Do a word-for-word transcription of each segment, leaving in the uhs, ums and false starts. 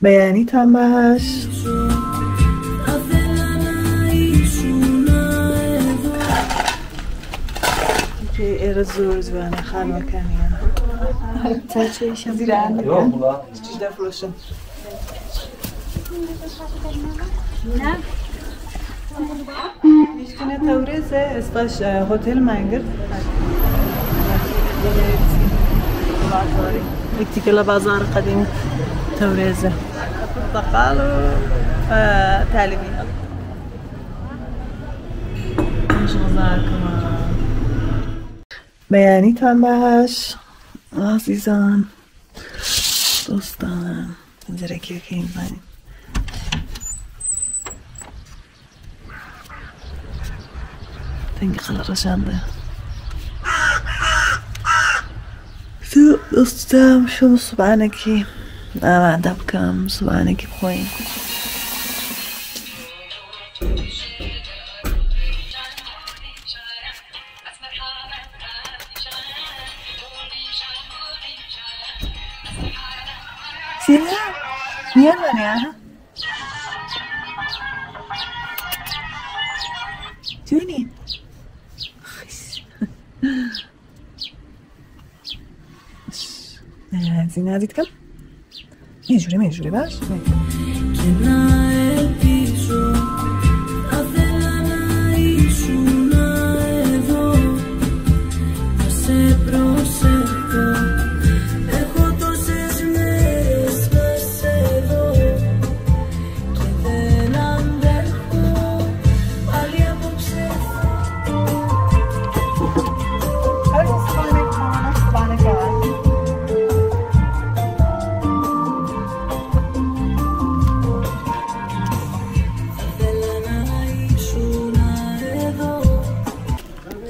بیانی تاماش. کی اره زور زوانه خانم کنیه. تا چه ایشه زیرانه. یوخ، بولا. چیچده فروشون. نه. ویشتینه تورزه، اسپاش، اه، هتل منگر. ایتیکلا بازار قدیم تورزه. پرتقال و، اه، تلیبی. خوش گذار کمان. بیانی تاماش، عزیزان، دوستان، زیرکی که این زنی. تنگ خلا رشنده. تو دوستم، شو صبحانه کی. آماده بکم، صبحانه کی بخوین. سینا، نییه منه یا؟ جونی. اه، سینا، دیدی کم. مجبوری، مجبوری، باش.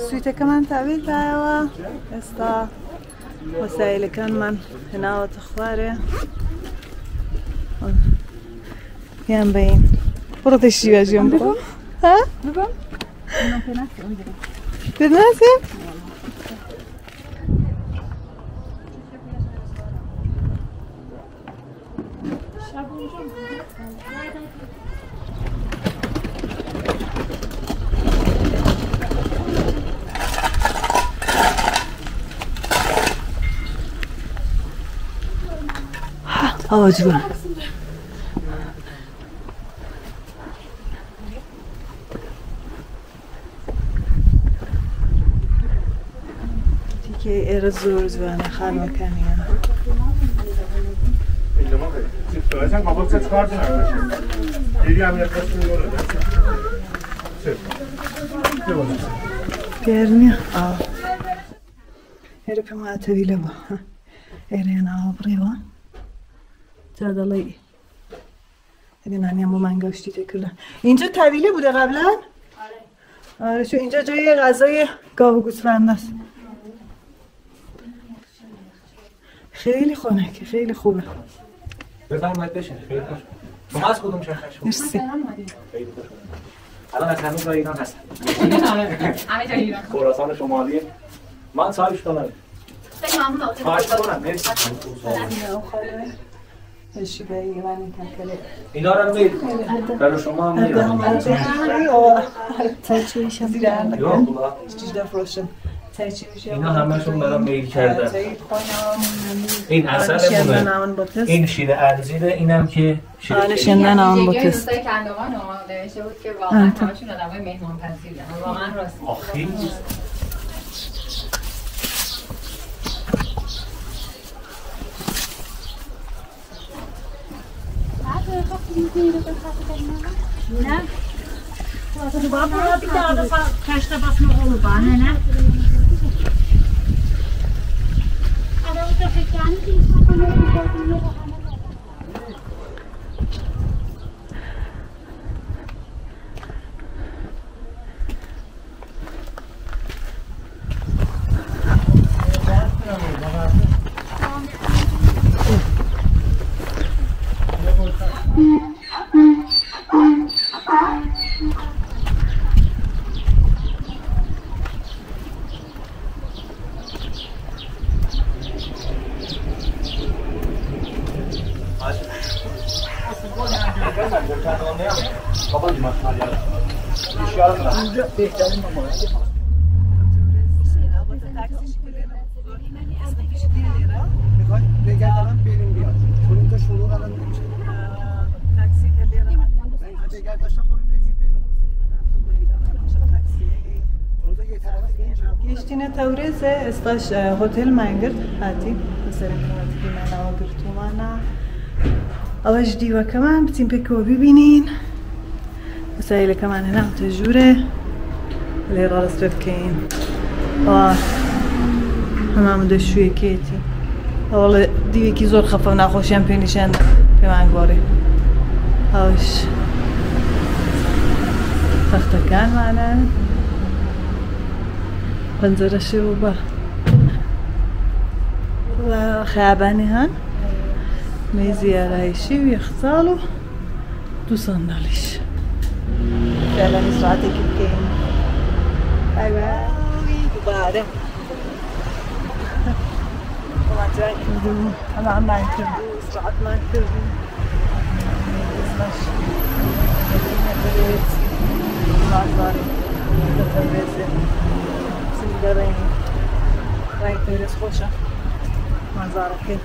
سویته کمان تحویل داده و استا وسایل کمان هناوت خواره. یان بین. برو تشریف جیم، برو. ها؟ ببین. ببین. آقا جون. دیگه اره زور زوانه خانم کنیه. گرمی. آه. اره پی ما طویله با. اره نه آبری با. جادالی. ایدی ننه‌یم بو منقل ایشله‌ییردی. اینجا طویله بوده قبلاً؟ آره. آره، چون اینجا جای غذای گاو و گوسفند است. خیلی خنکه، خیلی خوبه. بفرمایید بشینید، خیلی خوش. شما از کدوم شهر هستید؟ مرسی. خیلی خوش. الان از همه جای ایران هستم. همه جای ایران. خراسان شمالی. من صاحبش کنم. خیلی ممنون. خواهش کنم، مرسی. اینا رو هم بگیر. برای شما هم می‌ارم. یوخ، بولا. اینا همه‌شون برام میل کرده. این عسلمونه. این شیر انجیره، اینم که شیر. آره، شیرینی. دوستای کندوان ها نوشته بود که واقعاً همه‌شون آدمای مهمان‌پذیرن. واقعاً راست. آخی. نه. بابا، بیر داها دا فا-، تاشا باسماق اولمور، نه، نه؟ اینجا بهترین نماینده. می‌خوای بگردانم بریم بیاد. چون اینجا شلوغ الان نمیشه. گئچتینه تبریز، اسپاش، اه، هتل منگرد هاتی. مثلاً قیمتی بیمانه و گرتومانه. اول جدی و کمان بتین پکو بیبینین. وسایل کمان هنا تجوره. ولی راست بکین. آه. همه دشویه کیتی. والله دیوی کی زور خفه ناخوشیم پینیشن. پیمان گوری. هاوش. تختکان مانه. پنجره شو با. و خیابانی هن. میزی آرایشی و یخچال و دو صندلیش. فعلاً استراحت اکیب گلیم. بای بای. دوباره. اومدن کردیم. اما من کردیم. استراحت من کردیم. ازمش. بازاری. تبریزی. سیندرین. رنگ تبریز خوشه. مزارکی.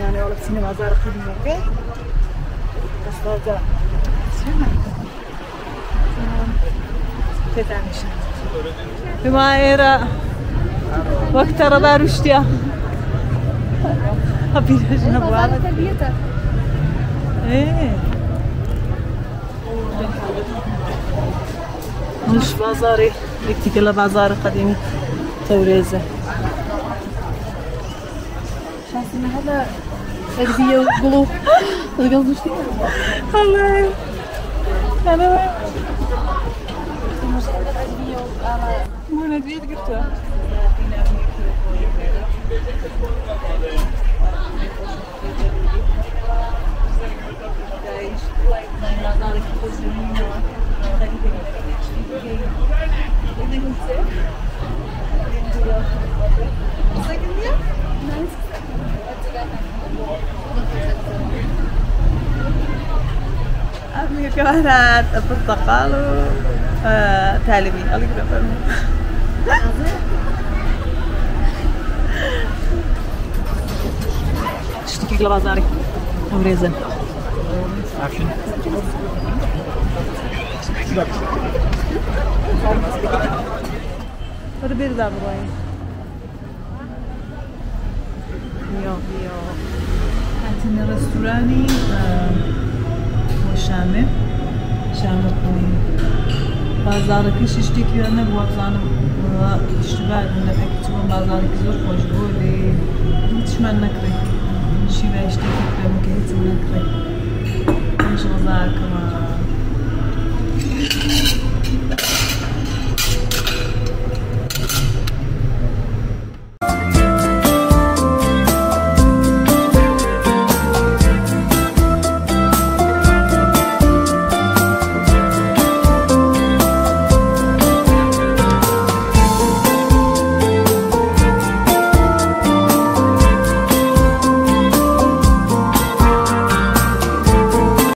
یعنی، اولا سینما زارا خدمتی. بس لازم. تتمیشن. بما ایرا وقت را بروشتیا. ها، بیرش نبود. ائه. موش بازاری، یکیگیلا بازاری قدیمی تبریزی. شانسینا هله ادویه قولو یازمیشدی. الله. الله. بو نه دئییر، گؤتور. آبی، کمرات، برتقال و، اه، تعلیمی. آلی گرفتم. شیشتیکی بازاری. امروزه. بورا بیر ده بورایی. یوخ، یوخ. هتین رستورانی، اه، و شامه. شامه قویی. بازاری کی شیشتیکی یئرینه بو زانیم، اه، شیشتی بردیم ده پکی چیخیم بازاری کی زور خوشبویدی. هئچ من نکری. شیوه ایشته کی بمو کی هئچ من نکری. همیشه بازار کما.